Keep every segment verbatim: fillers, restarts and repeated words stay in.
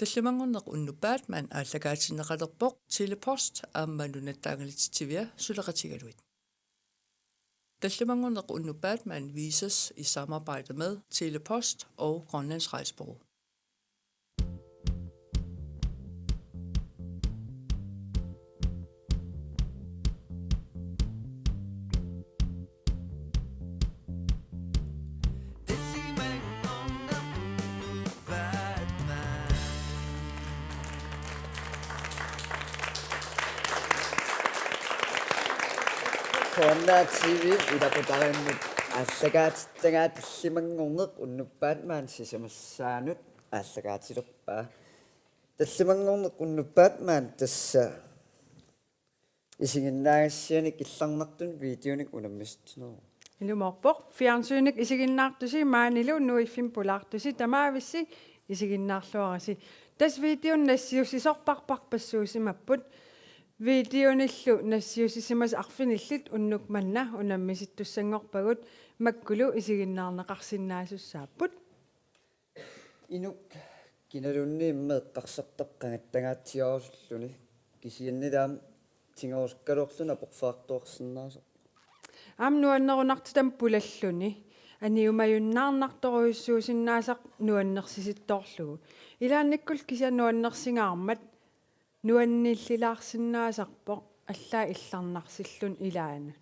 Tallimanngorneq unnuppat maani aallakaatinneqalerpoq Tele-Post aamma Nunatta Angalatitsivia suleqatigalugit. Tallimanngorneq unnuppat maani vises i samarbejde med Tele-Post og Grønlands Rejsebureau. Qonna T V ilaqutariimmut aallakaatittagaat tallimanngorneq unnuppat maani sisamassaanut aallakaatilerpaa. Tallimanngorneq unnuppat maani tassa isiginnaagassianik illarnartunik videonik unammisitsineruvoq. Ilumoorpoq. Fjernsynik isiginnaartusi maanilu nuiffimmi pulaartusi tamaavissi isiginnaarluarisi. Tassa videoni nassiussisorparparpassuusimapput. Videonillu nassiussisimasut arfinillit unnuk manna unammisittussanngorpagut makkulu isiginnaarneqarsinnaasussaapput. Inuk kinaluunniit immaqa eqqarsartaqangattangaatsiarusulluni kisianni taama tigorusukkaluarluni aporfeqartuarsinnaasarpoq. Aamma nuannerunartutami pulalluni aniumajunnaarnartorujussuusinnaasarpoq nuannersisittoorlugu. Ilaannikkut kisianni nuannersingaarmat nuannillilaarsinnaasarpoq allaat illarnarsilluni ilaanni.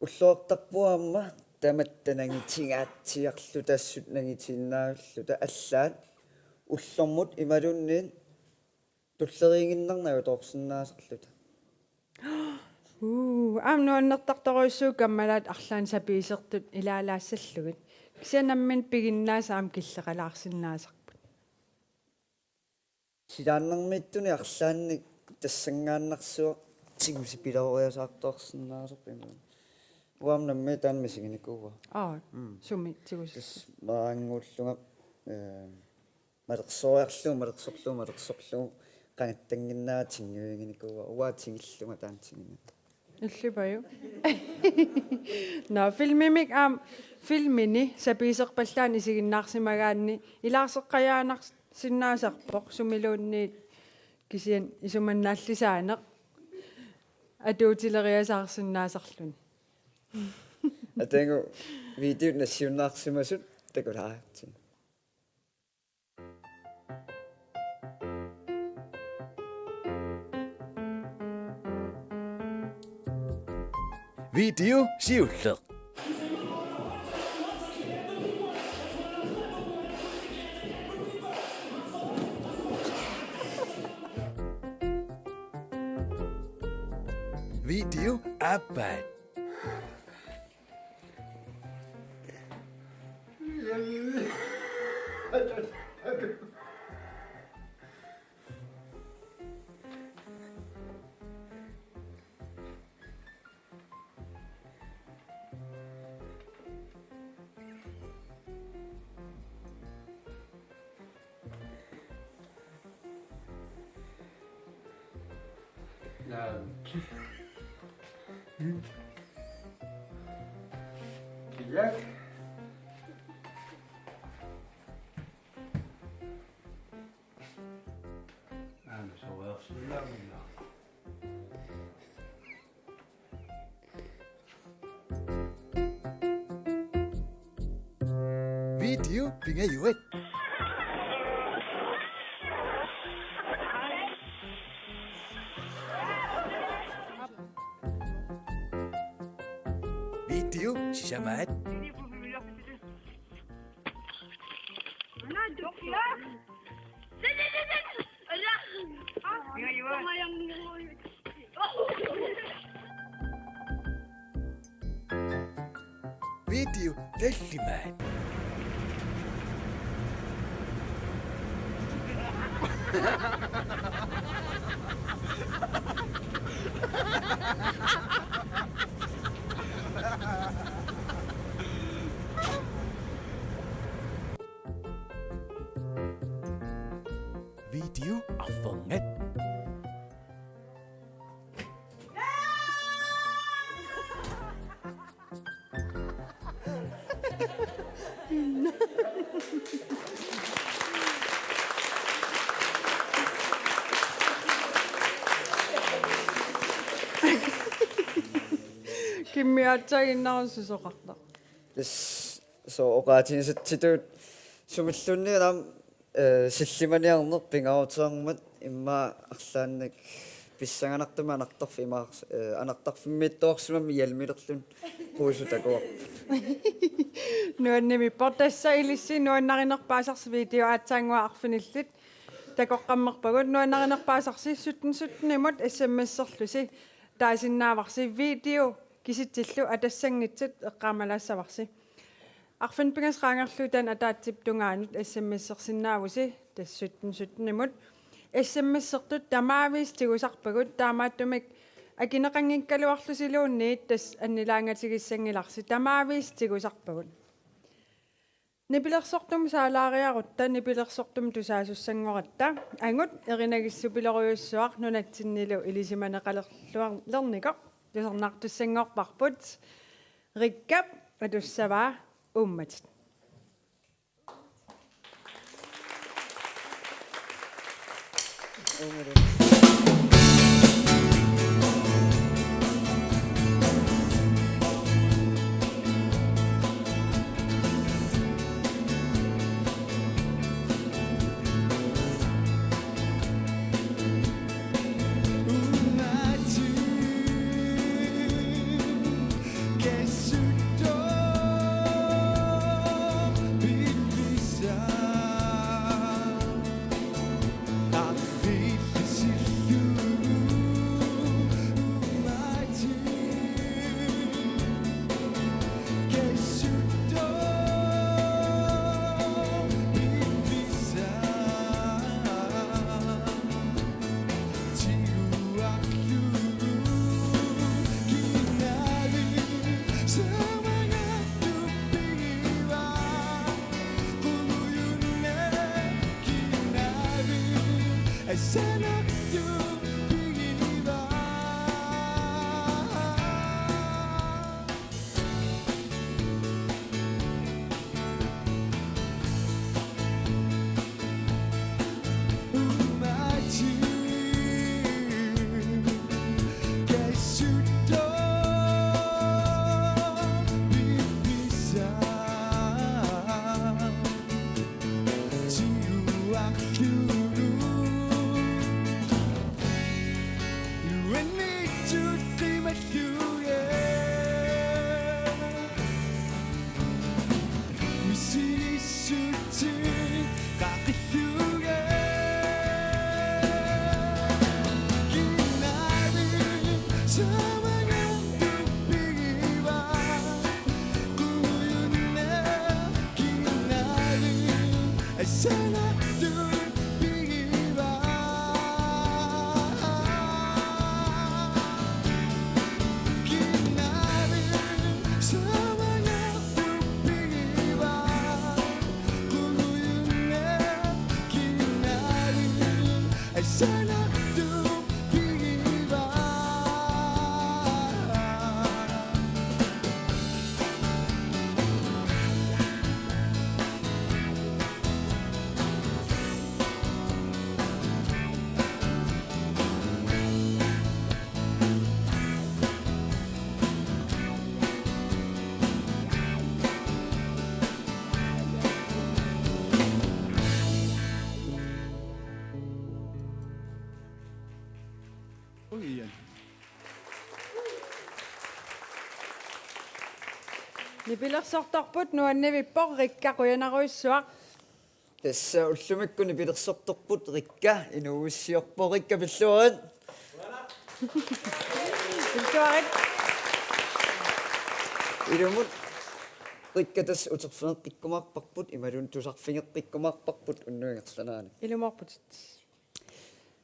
Ulluartarpoq aamma tamatta nangitingaatsiarluta assut nangitiinnaavilluta allaat ullormut imaluunniit tulleriiginnarnagu toorsinnaasarluta. Uu, aamma nuannertartorujussuuvoq kammalaat arlaannik sapiisertut ilaalaassallugit. Kisianni nammineq piginnaasat aamma killeqalaarsinnaasarput. Silaannarmiittuni arlaannik tassanngaannarsuaq tigusipiloriasaartuarsinnaasarpoq. Uanga nammineq taanna misiginikuuara. Aa, mm, sumi tigusi? Tassa meeraannguullunga, eh, malersooriarlugu, malersorlugu, malersorlugu, qangattannginnaat tingujunginikuuara. Uanga tingillunga taanna tingini. Illipajuk. Nå, filmimik aamma, filmini sapiiserpallaannik isiginnaarsimagaanni ilaarseqqajaanarsinnaasarpoq sumiluunniit kisianni isumannaallisaaneq atuutileriasaarsinnaasarluni. Atagu videot nassiunnaarsimasut takulaartut. Video siulleq. Video aappaat. Naam. Kiak. Naam, soorsuullaagunga. Video pingajuat. Video sisamaat. Video tallimaat. Video arfernat. Kimmiaatsaginnarususoqartoq. Tassa oqaatigisatsitut sumilluunniit aamma, eh, sillimaniarneq pingaaruteqarmat immaqa arlaannik pissanganartumik anartarf-, imaars-, eh, anartarfimmiittoqarsimammat hjælmilerluni quisut takuarput. Nuanniippoq tassa ilissi nuannarinerpaasarsi video aatsaannguaq arfinillit takoqqammerpagut nuannarinerpaasarsi sytten sytten-imut S M S-erlusi taasinnaavarsi video kisitsillu atassanngitsut eqqaamalaassavarsi. Arfineq-pingasut qaangerlugu taanna ataatsip tungaanut S M S-ersinnaavusi tassa sytten sytten-imut. S M S-ertut tamaavisa tigusarpagut taamaattumik akineqanngikkaluarlusiluunniit tassa annilaangatigissanngilarsi tamaavisa tigusarpagut. Nipilersortumik saalaariarutta nipilersortumik tusaasussanngorutta angut erinagissupilorujussuaq nunatsinnilu ilisimaneqalerluar-, -lernikoq tusarnaartussanngorparput. Rikkap atussavaa uummatit. Nipilersortorput nuannivippoq, Rikka, qujanarujussuaq. Tassa ullumikkut nipilersortorput Rikka, inuuissiorpoq. Rikka, pilluarit. Pilluarit. Ilumut Rikka tassa uterfigeqqikkumaarparput, imaluunniit tusarfigeqqikkumaarparput unnuk ingerlanerani. Ilumoorputit.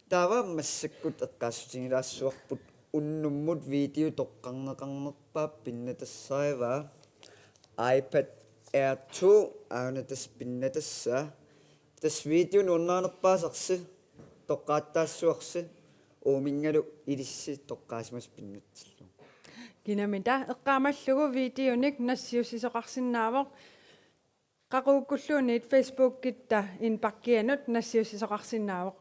Taava massakkut eqqaassutigilaassavassi unnummut video toqqarneqarnerpaaq pinnatassarivaa. iPad Air two aana tassa pinnatassaa. Tassa video nuannarinerpaasarsi, toqqaattaassuarsi, uuminngalu ilissi toqqaasimasut pinnatsillugu. Kinamita eqqaamallugu videonik nassiussisoqarsinnaavoq. Qaqugukkulluunniit Facebookitta inboxianut nassiussisoqarsinnaavoq.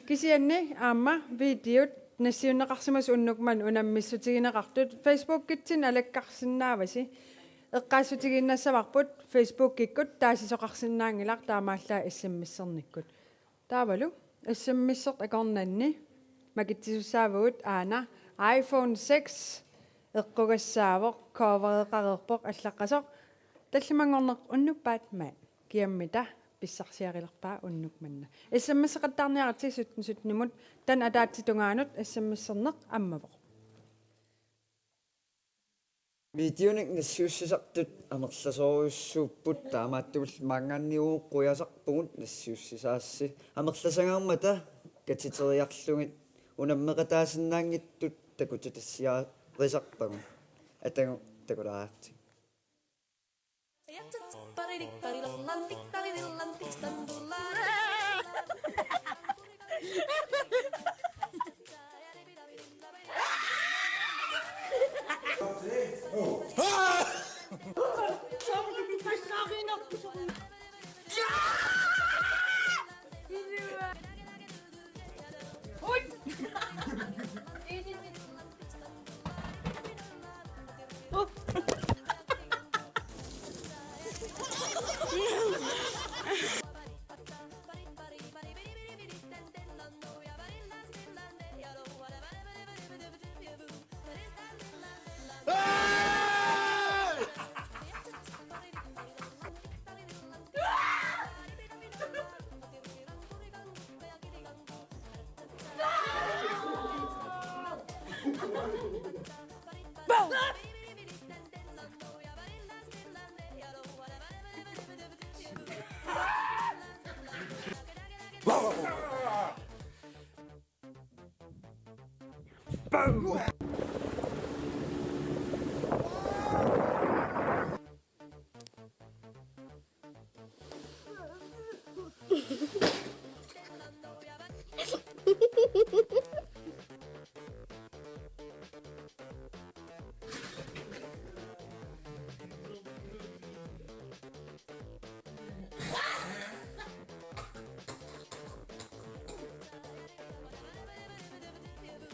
Kisianni aamma videot Nassiunneqarsimasoq unnuk manna unammissutigineqartut Facebookitsinnut alakkarsinnaavasi. Eqqaassutigiinnassavarput Facebookikkut taasisoqarsinnaanngilaq, taamaallaat S M S-ernikkut. Taavalu S M S-ert akornanni makitsisussaavugut aana iPhone six eqqugassaavoq, covereqareerpoq allaqqasoq. Tallimanngorneq unnuppat maani. Kiammita pissarsiarilerpaa unnuk manna. S M S-eqattaarniaritsi sytten sytten-imut, taanna ataatsip tungaanut S M S-erneq ammavoq. Videonik nassiussisartut amerlasoorujussuupput, taamaattumillu maanngaanniit qujasarpugut nassiussisaassi. Amerlasangaarmata katiteriarlugit unammeqataasinnaanngitsut takutitassiarisarpagut. Atagu takulaarti.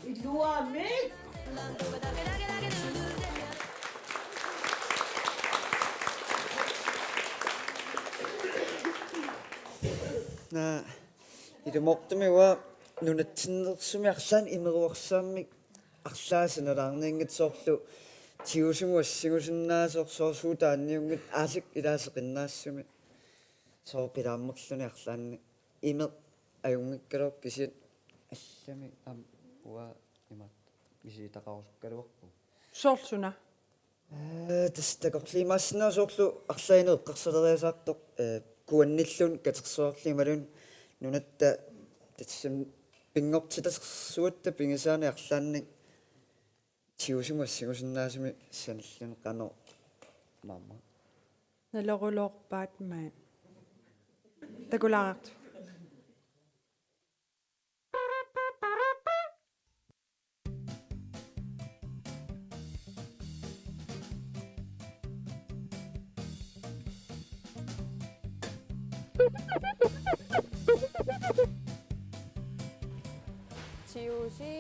Iluamik. Naa, ilumoortumik uanga nunatsinneersumik arlaannik imeruersaammik arlaat sinalaarnianngitsoorlu tigusumik assingusinnaasoq soorlu taanniunngitsoq aasiit ilaaseqqinnaassumik. Soorlu pilaammerluni arlaannik imeq ajunngikkaluarpoq kisianni allamik aamma uanga imaattoq misilittagaqarusukkaluarpugut. Soorlu suna? Ee, tassa takorluuimaassinnaavoq soorlu arlaannik eqqarsaleriasaartoq, ee, kuannilluunniit katersuarli imaluunniit nunatta tassami pinngortitalersugatta pigisaanik arlaannik tigusumik assingusinnaasumik sanilluni qanoq maama. Nalorulorpaat maani. Takulaartoq. Tiusi,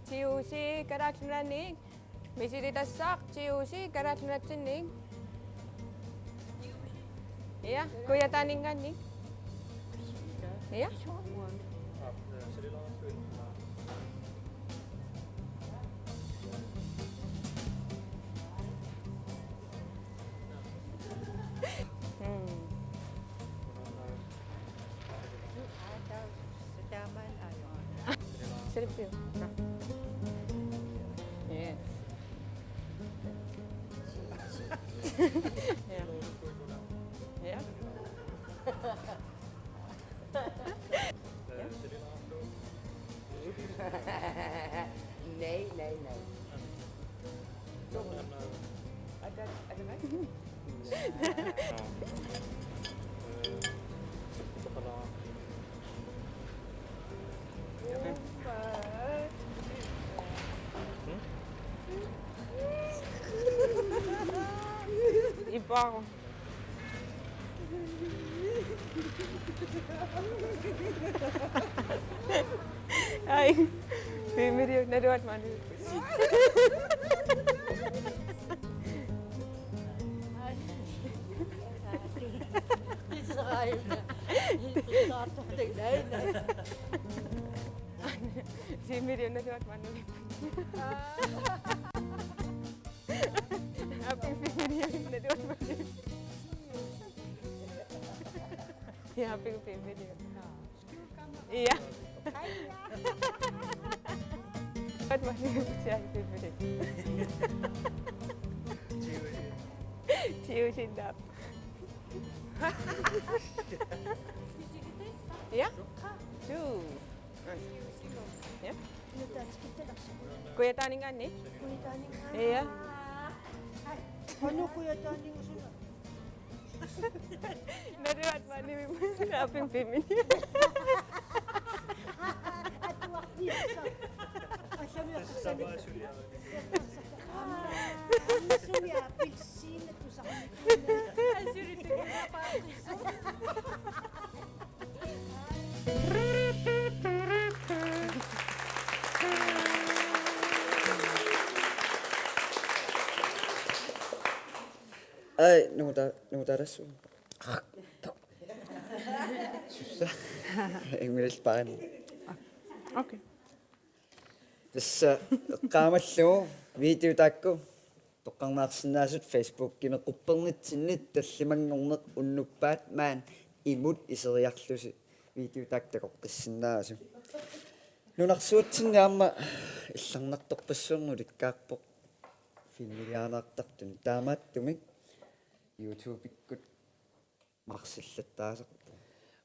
tiusi, Kalaallit Nunaanni. Misilittassaq tiusi Kalaallit Nunatsinni. Ja, Kujataaninngaanniit. Ja. Mm. Selfie. Yes. Ja. Ja. Nej, nej, nej. Ipar. Ai. Filmiliorneruat mani. Filmiliorneruat mani. Happy filmiliorneruat mani. Ja, happy filmiliorneruat. Ja. What was it? Tiusinnaap. Ja? Two. Ja? Kujataaninngaanniit? Ja. Qanoq Kujataaninngaanniit? Naruat manimimut aapin pimini. Atuarniassaq. Assami appilsiinat tusarnikuunaat. Ai, nuuta-, nuutarasu. Sussa. English band. Okay. Tassa eqqaamallugu video taakku toqqarneqarsinnaasut Facebookimi quppernitsinni tallimanngorneq unnuppat maani imut iseriarlusi video taakku takoqqissinnaasoq. Nunarsuatsinni aamma illarnartorpassuarnik ulikkaarpoq filmiliaanaartartuni. Taamaattumik YouTube-ikkut marsillattaasarpoq.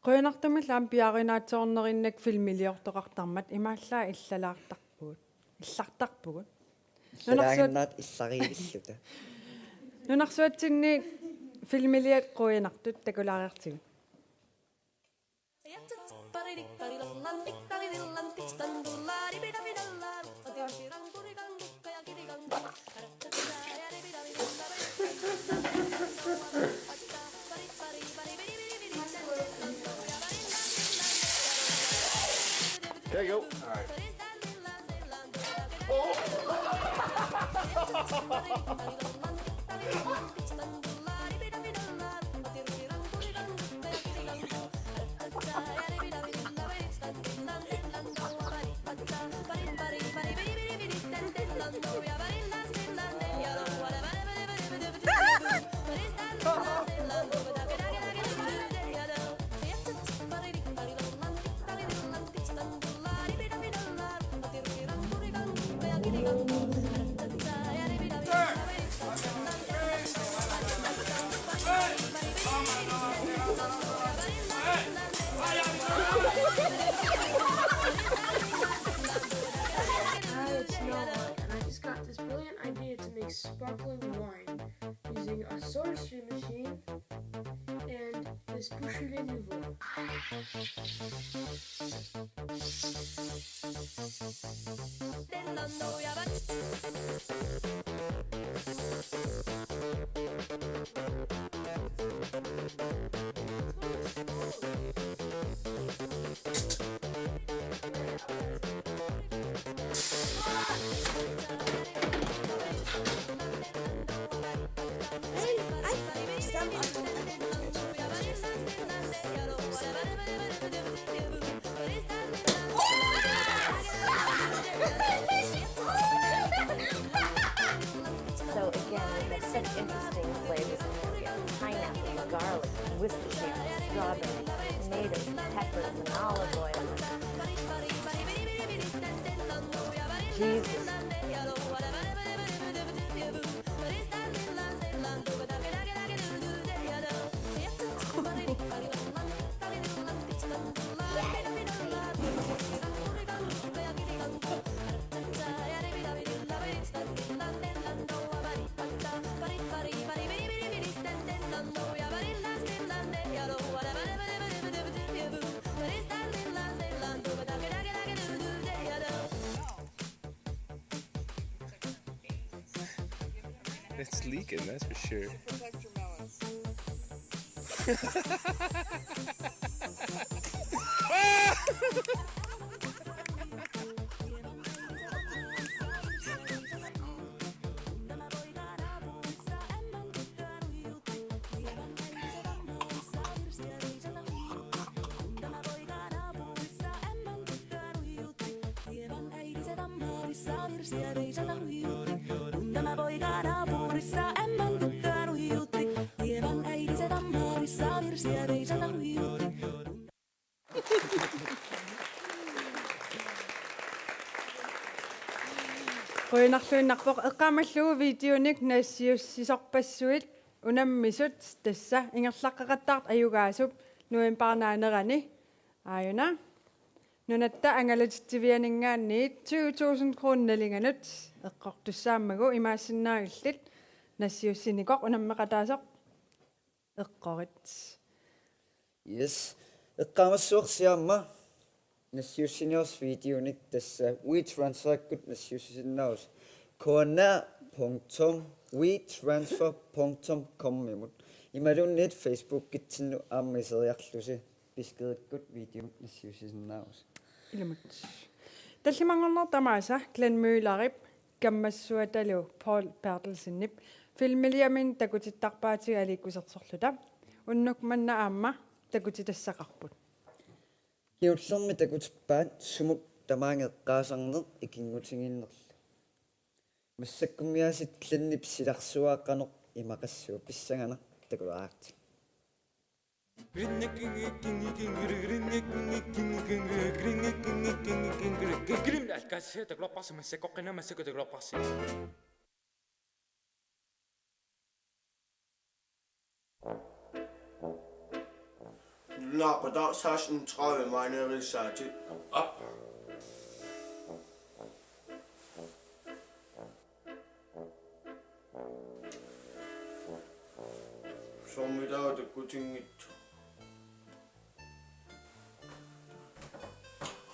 Qujanartumillu aamma piaarinaatsoornerinnakku filmiliortoqartarmat imaallaat illalaartarpugut. Illartarpugut. Illalaaginnaat illariilluta. Nunarsuatsinni filmiliat qujanartut takulaariartigu. There you go. All right. Hi, it's Noah, and I just got this brilliant idea to make sparkling wine using a SodaStream machine and this Beaujolais Nouveau. So again, we have such interesting flavors in there. We have pineapple, garlic, whiskey, strawberry, tomatoes, peppers, and olive oil. Jesus. It's leaking, that's for sure. Qujanarluinnarpoq, eqqaamallugu videonik nassiussisorpassuit unammisut, tassa ingerlaqqeqattaartut ajugaasup novembarip naanerani. Aajuna. Nunatta angalatitsivianinngaanniit tyve tusind kroner nalinganut eqqortussaammagu, imaassinnaagullit nassiussinikoq unammeqataasoq eqqorit. Yes. Eqqaamassavarsi aamma nassiussinerusoq videonik, tassa WeTransferikkut nassiussisinnaavoq. K N R punktum WeTransfer punktum com-imut. Imaluunniit Facebookitsinnut aamma iseriarlusi, beskedikkut videomut nassiussisinnaavoq. Ilumut. Tallimanngorneq tamaasa Glenn Møllerip kammassuatalu Poul Berthelsenip filmiliaminik takutittarpaatiga aliikkusersorluta. Unnuk manna aamma takutitassaqarput. Kingullermik takutippaat sumut tamaanga eqqaasarneq ikinngutigiinnerlu. Massakkummi aasiit Glennip silarsuaa qanoq imaqassuua, pissanganaq, takulaarti. Naaqqutaa seksten tredive maaniirissaati. Aap. Soormitaava takkutinngitsoq?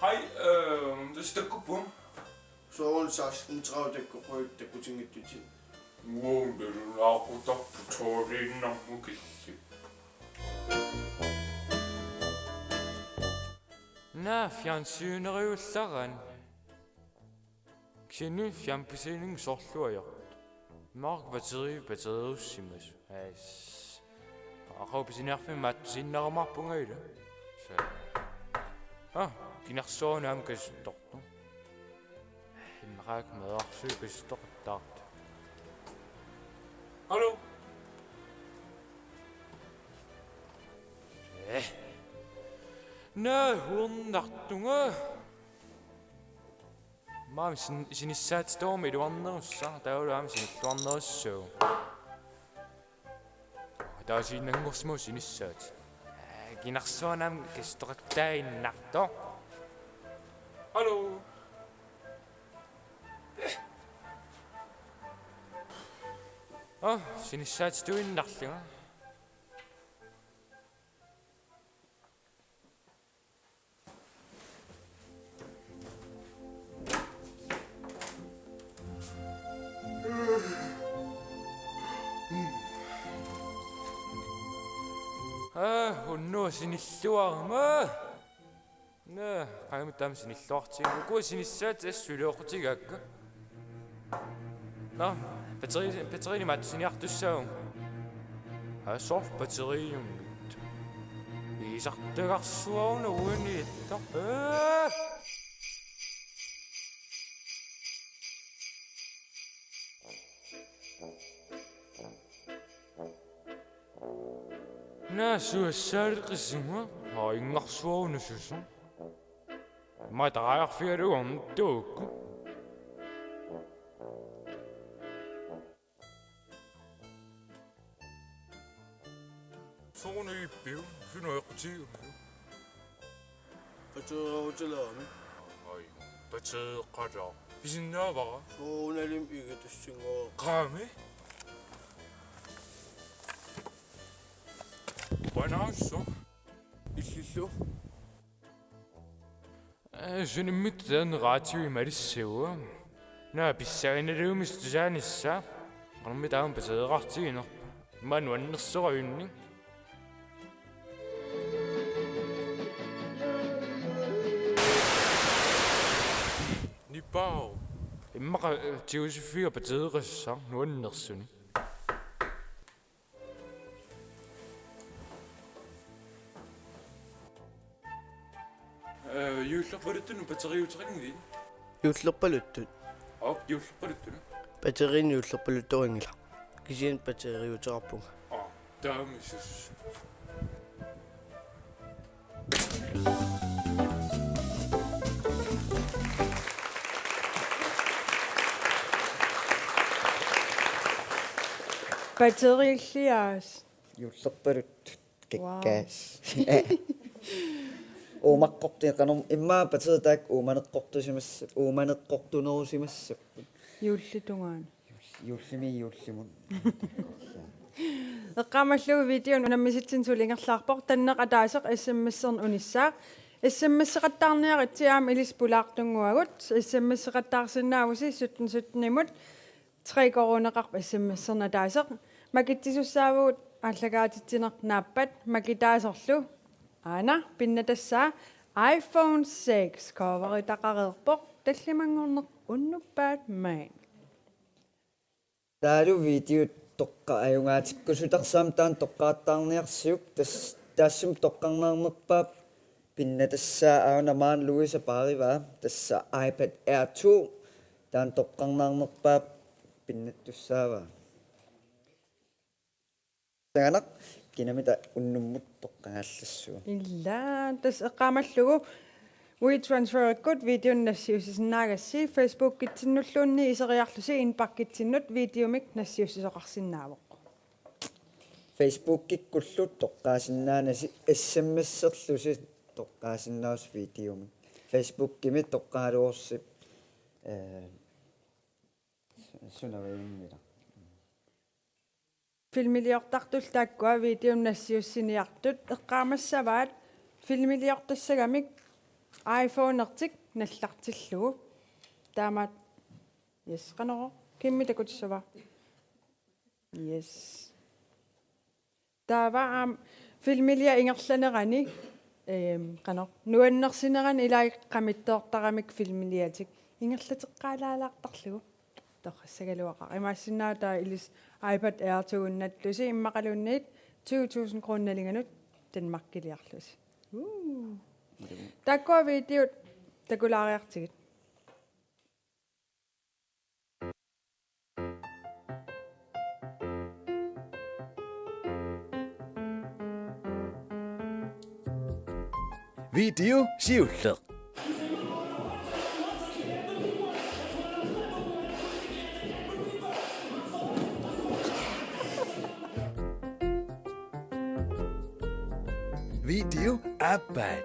Hej, øh, det er Stakkup. Soorlu seksten tredive takkup-, takkutinngitsutit. Uagut nalunaaqutaq putooliinnarmut killi. Naa, fjernsyneruullaran. Kisianni fjernbetjening sorluajoq. Mark batteri, batteriussimasoq. Ais. Aqagu pisiniarfimmi mattusiinnarumaarpunga ila. Sa. Ah, kinarsuaruna aamma kasuttortoq. Immaqa meerarsuit kasuttoqattaartut. Hallo? Eh. Naa, uernartunga. Maani sin-, sinissaatitut aamma iluarnerussaq, taavalu aamma sinilluarnerussaaq. Ataasiinnanngorsimavoq sinissaatit. Aa, kinarsuaruna aamma kasuttoqattaaginnartoq. Hallo. Aa, sinissaatituinnarlunga. Aa, unnuaq sinilluarama. Naa, qangami taama sinilluartigu. Ukua sinissaatit assut iluaqutigaakka. Naa, batteri-, batteriini mattusiniartussaavunga. Aa, soorlu batteriiunngitsoq. Iisartagarsuaruna uani ittaq. Aa! Naa, suassaaleqisunga, aa, inngarsuaruna susoq. Matariarfigalugu tuukku. Soorunami ippiuk, suna eqqutigiuk. Pateerutilami. Ai, pateeqqalaa. Pisinnaavara. Soorunalimi igitussinngoq. Qaami. Bananso. Illillu. Ee, sunimmitta taanna radiui malissavaa. Naa, pissanganaluunniit tusaanissaa. Qanormi taama pateeqartiginerpa? Immaqa nuannersorujunnik. Nipaa. Immaqa, ee, tigusiffiga pateeqassaq nuannersunik. Ee, juullerpaluttunut batteriuteqanngilaq? Juullerpaluttut. Op, juullerpaluttuna. Batteriinik juullerpaluttuunngilaq. Kisianni batteriiuteqarpunga. Aa, taamaasilluta. Batteriilliaas. Juullerpaluttut. Wow. Kikkaas. Uumaqqorti-, qanormi immaqa batteriit taakku uumaneqqortusimas-, uumaneqqortunerusimassapput. Juullitungaani. Juullimi juullimut. Eqqaamallugu videomi unammisitsinni suli ingerlaarpoq, tanneq ataaseq S M S-erneq unissaaq. S M S-eqattaarniaritsi aamma ilissi pulaartunnguagut. S M S-eqattaarsinnaavusi sytten sytten-imut. Tre koruuneqarpoq S M S-erneq ataaseq. Makitsisussaavugut aallakaatitsineq naappat, makitaasorlu. Aana, pinnatassaa iPhone six coveritaqareerpoq, tallimanngorneq unnuppat maani. Taavalu video toqqaat ajugaatikkusutarsaammat taanna toqqattaarniarsiuk, tas-, taassuma toqqarnaarnerpaap pinnatassaa, aana maani Louise paarivaa, tassa iPad Air two, taanna toqqarnaarnerpaap pinnattussaavaa. Taanna kinamita unnummut toqqagaallassuaq. Ila, tassa eqqaamallugu WeTransferikkut videonik nassiussisinnaagassi, Facebookitsinnulluunniit iseriarlusi indbokkitsinnut videomik nassiussisoqarsinnaavoq. Facebookikkullu toqqaasinnaanasi, S M S-erlusi toqqaasinnaavoq videomik. Facebookimi toqqagaluarsi, eh, su-, sunaviinnila. Filmiliortartullu taakkua videomik nassiussiniartut eqqaamassavaat filmiliortassagamik iPhonertik nallartillugu. Taamaat, yes, qanoq, Kimmi takutissavaa. Yes. Taava aamma filmiliaq ingerlanerani, ehm, qanoq, nuannersinerani ilai qamittoortaramik filmiliatik ingerlateqqaalaalaartarlugu. Torrassagaluaqaaq. Imaassinnaavoq taava ilissi iPad Air two-gunnallusi immaqaluunniit tyve tusind kroner nalinganut Danmarkiliarlusi. Uu. Taakkua videot takulaariartigit. Video siulleq. Video aappaat.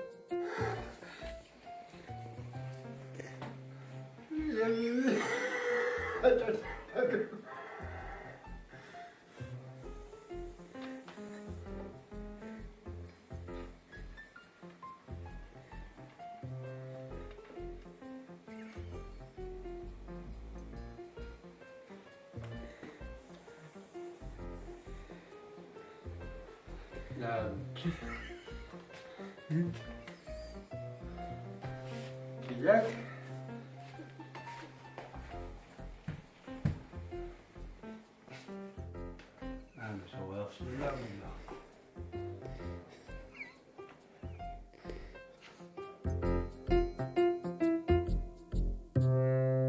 Naam. Kiak. Aamma soreersinnaavunnga.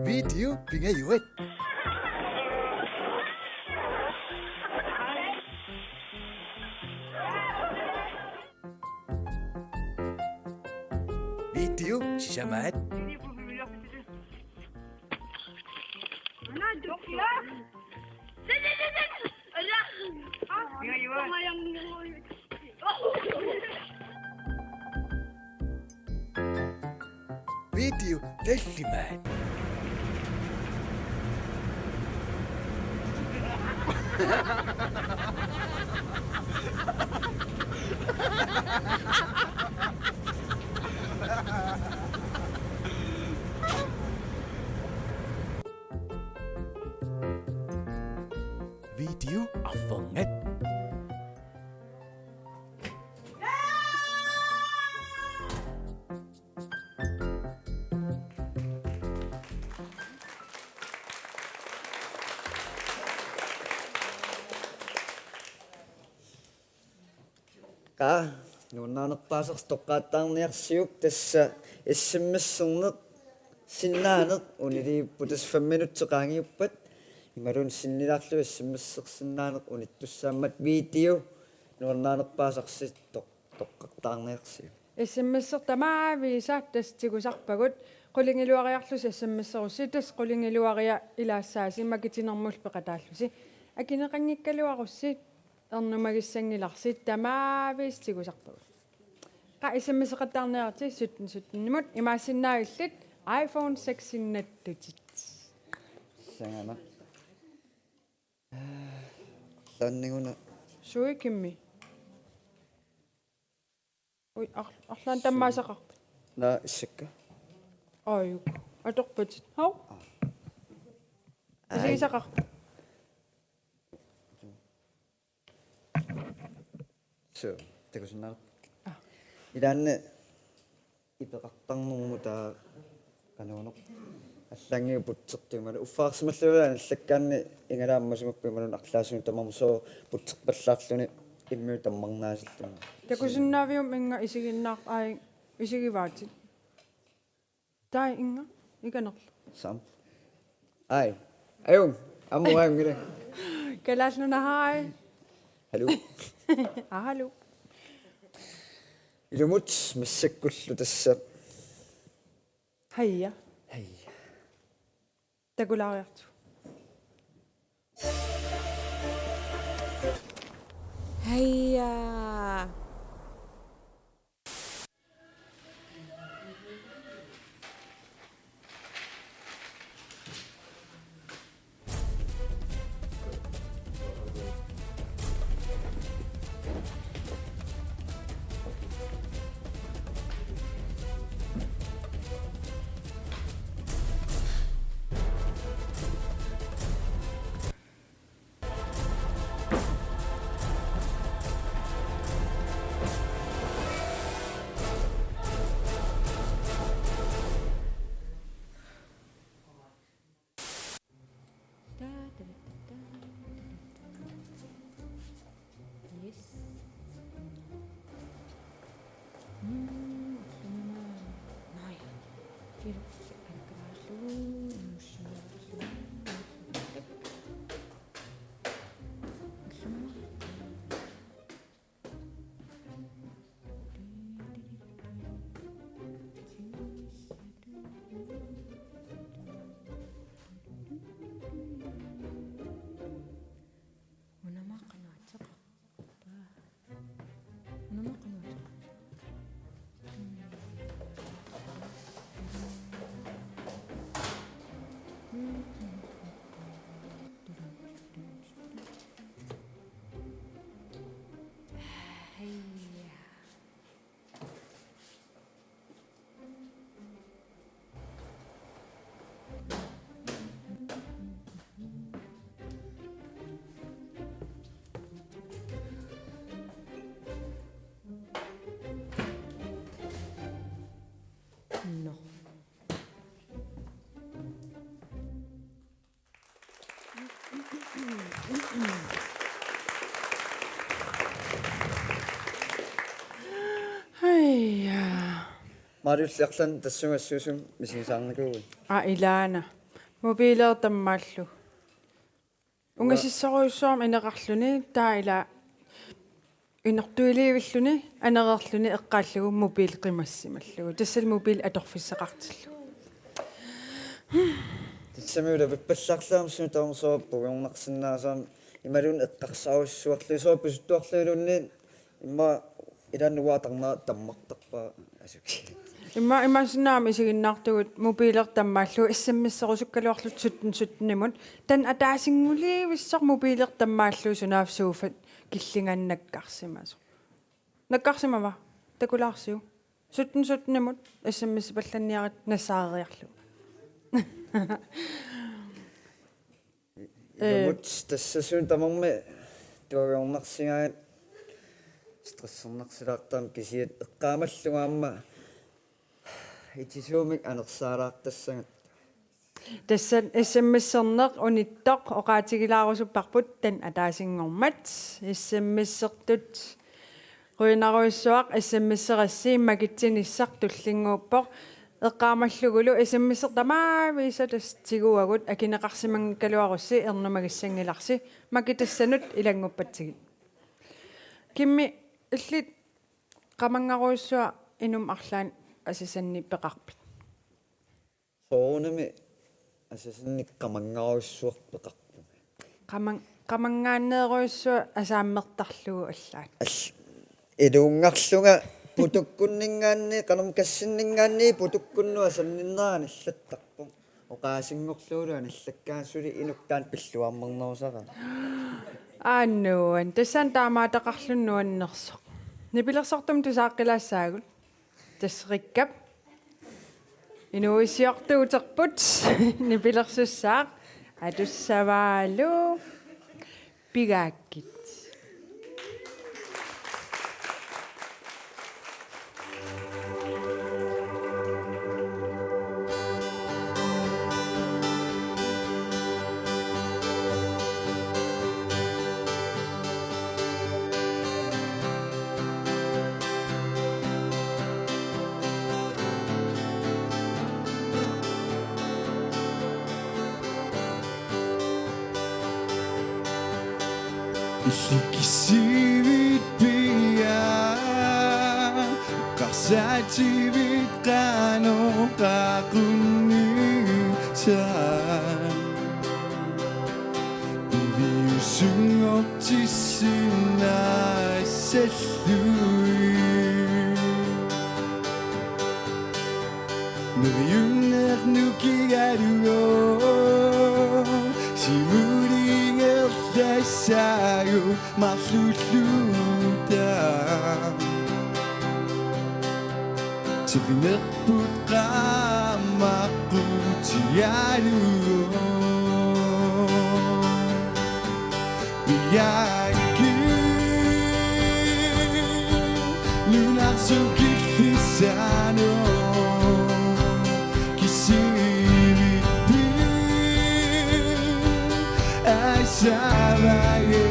Video pingajuat. Video sisamaat. Video tallimaat. Video arfernat. Qaa, nuannaanerpaasarsi toqqaattaarniarsiuk, tassa S M S-erneq Sinnaaneq uniliippoq, tassa fem minutsit qaangiuppat imaluunniit sinnilaarlugu S M S-ersinnaaneq unittussaammat, video nuannaanerpaasarsi toq-, toqqartaarniarsiuk. S M S-ertut tamaviisa tassa tigusarpagut, qulingiluariarlusi S M S-erussi, tassa qulingiluaria ilaassaasi makitinermullu peqataallusi. Akineqanngikkaluarussi ernumagissanngilarsi, tamaviisa tigusarpagut. Qa S M S-eqattaarniaritsi sytten sytten-imut, imaassinnaavillit iPhone seks-innattutit. Sangana. Arlaanniguna. Sui Kimmi. Ui, ar-, arlaannik tammaasaqarpit? Naa, issakka. Aajuk. Atorpatit. Hau. Ai. Isigisaqarpit? Suu, takusinnaavat. Aa. Ilaanni ipeqartarnermut taava qanoq-una. Allaanngilaq putsertuummat. Uffaarsimallugu anillakkaanni igalaammasimappi imaluunniit arlaasunut tamarmi, sooq putserpallaarluni immiunik tammarnaasilluni. Takusinnaaviuk, Inga, isiginnaar-, ai, isigivaatit? Tai, Inga, ikanerlu. Sam. Ai. Ajung. Amu, ajung, gire. Kalaallit Nunaat, hai. Hallo. Aa, hallo. Ilumut massakkullu tassa. Haia. Haia. Takulaariartigu. Haia. Yes. Mm, naja. Nå. Haia. Mariulli, arlaannik tassunga assuusumik misigisaarnikuuit? Aa, ilaana. Mobiileertammaallu. Ungasissorujussuarmik ineqarluni, taava ila inortuiliivilluni, anereerluni eqqaallugu mobiil qimassimallugu. Tassalu mobiil atorfissaqartillugu. Tassami ila pippallaarlaam suna tamarsuaq puigornarsinnaasoq imaluunniit eqqarsarujussuarlugu, soorlu pisuttuarlugu iluunniit immaqa ilaanni uanga tarnera tammartarpara asuki. Immaqa, imaassinnaagami isiginnaartugut mobiileertammaallugu S M S-erusukkaluarluta sytten sytten-imut. Taanna ataasinngulivissoq mobiileertammaallugu sunaaffa sofa killingaanni nakkarsimasoq. Nakkarsimava? Takulaarsiuk. Sytten sytten-imut S M S-ipallanniarit nassaareerlugu. Ee. Ilumut tassa suna tamarmi tuaviornarsigaangat stressernersilaartarami, kisianni eqqaamallugu aamma itisuumik anersaalaartassagat. Tassa S M S-erneq unittoq oqaatigilaarusupput taanna ataasinngormat. S M S-ertut qujanarujussuaq, S M S-erassi makitsinissaq tullinnguuppoq. Eqqaamallugulu S M S-ertut tamaviisa tassa tiguagut, akineqarsimanngikkaluarussi ernumagissanngilarsi, makitassanut ilannguppatsigit. Kimmi, illit qamanngarujussuaq inummut arlaannik asasannik peqarpit? Soorunami asasannik qamanngarujussuaq peqarpunga. Qaman-, qamanngaanneerujussuaq asaammertarlugu allaat. Al-, iluunngarlunga putukkunninngaanniit, qanormi kassinninngaanniit putukkunnut asanninnera anillattarpoq. Oqaasinngorlugulu anillakkaangat suli inuk taanna pilluarnerusarami. Aa, nuann-. Tassani taamaattoqarluni nuannersoq. Nipilersortumik tusaaqqilaassaagut. Tassa Rikkap inuuissiortuuterput nipilersussaaq, atussavaalu, pigaakkit. Illit kissivit piaa, qarsaativit qanoq qaqunnisaa. Piviusunngortissinnaassallugu. Neriunneq nukigalugu, simuliingerlassaagut marluulluta. Siqinerput qaammaqqutigalugu. Piaakki nunarsuup killissaanut kissivippi asavaye.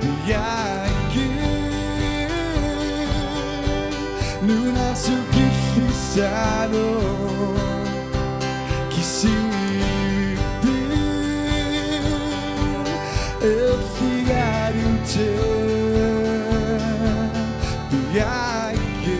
Piaakki nunarsuup killissaanut kissivippi erligaluta. Piaakki.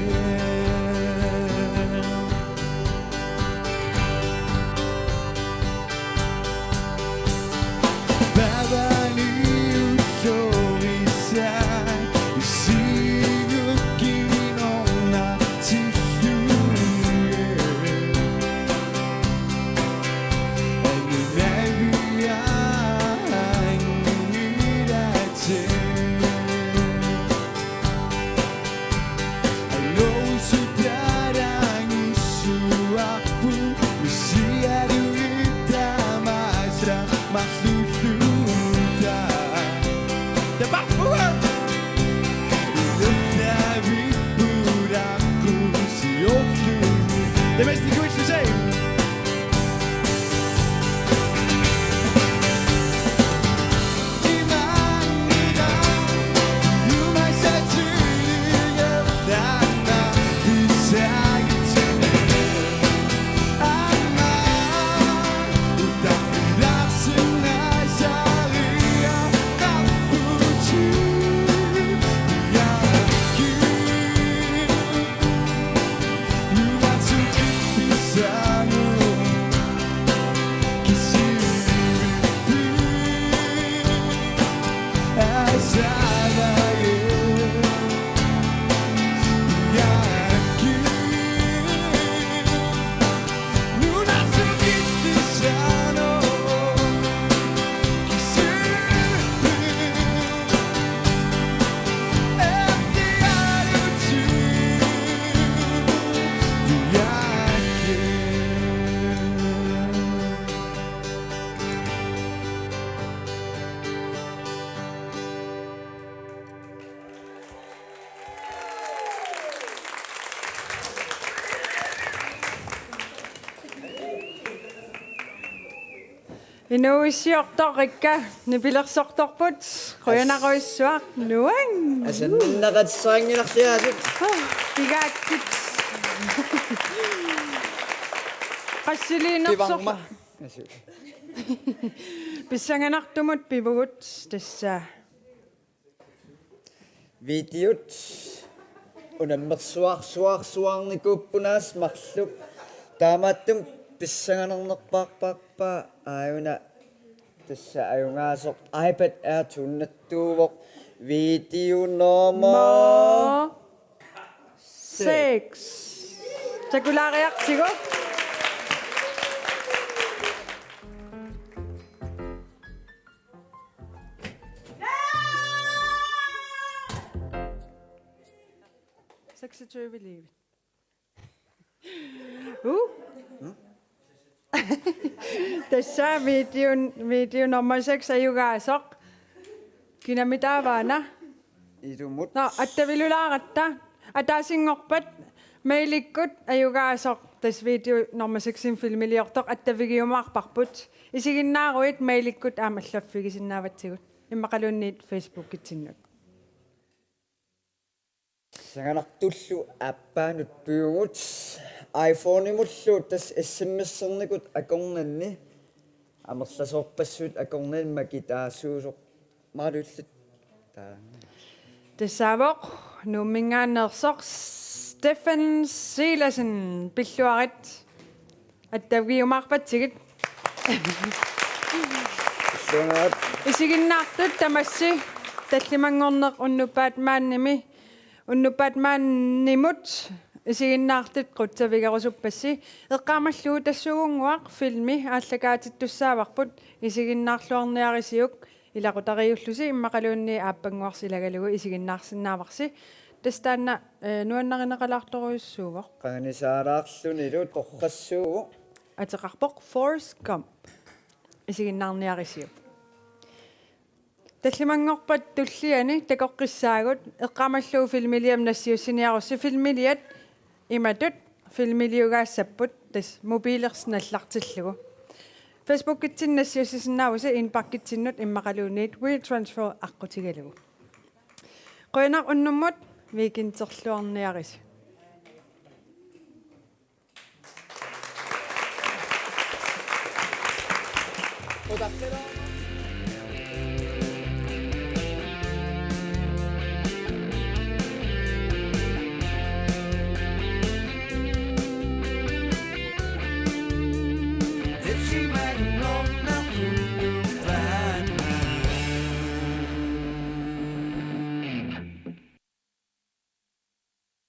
Inuuissiortoq Rikka nipilersortorput, qujanarujussuaq, nuann. Asanninneqassanngilarliaasut. Huu, pigaakkit. Qassiliinersoq. Pivarma. Pissanganartumut pivugut tassa. Videot unammersuarsuarsuarnikuupput aamma marluk. Taamaattumik pissanganarnerpaarpaarpaa aajuna tassa ajugaasoq iPad Air to hundrede-uvoq video nummer Nummer seks. Takulaariartigu. Seksogtyve live. Uh. Tassa video, video nummer seks ajugaasoq. Kinami taavaana? Ilumut. Nå, attavilulaaratta. Ataasinngorpat mailikkut ajugaasoq tassa video nummer seksimik filmiliortoq attavigiumaarparput. Isiginnaaruit mailikkut aamma allaffigisinnaavatsigut. Immaqaluunniit Facebookitsinnut. Sanganartullu aappaanut pivugut iPhoneimullu tassa S M S-ernikut akornanni amerlasoorpassuit akornanni makitaasuusoq maluillit taanna. Tassaavoq Nuumminngaanneersoq Steffen Silassen, pilluarit. Attavigiumaarpatsigit. Sunaat. Isiginnaartut tamassi tallimanngorneq unnuppat maannimi, unnuppat maannimut isiginnaartut qutsavigerusuppassi. Eqqaamallugu tassuugunnguaq filmi aallakaatittussaavarput, isiginnaarluarniarisiuk ilaqutariiullusi immaqaluunniit aappannguarsi ilagalugu isiginnaarsinnaavarsi. Tassa taanna, eh, nuannarineqalaartorujussuuvoq. Qanisaalaarlunilu torrassuuvoq. Ateqarpoq Forrest Gump. Isiginnaarniarisiuk. Tallimanngorpat tulliani takoqqissaagut, eqqaamallugu filmiliami nassiussiniarussi, filmiliat imatut filmiliugaassapput tassa mobiilersi nallartillugu. Facebookitsinnut nassiussisinnaavusi inboxitsinnut immaqaluunniit WeTransfer aqqutigalugu. Qujanaq unnummut, weekenderluarniarisi.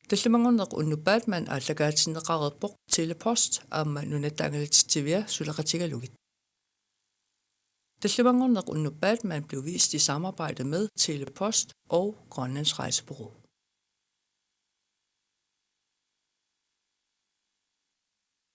Tallimanngorneq unnuppat maani aallakaatinneqareerpoq Tele-Post aamma Nunatta Angalatitsivia suleqatigalugit. Tallimanngorneq unnuppat maani blev vist i samarbejde med Tele-Post og Grønlands Rejsebureau.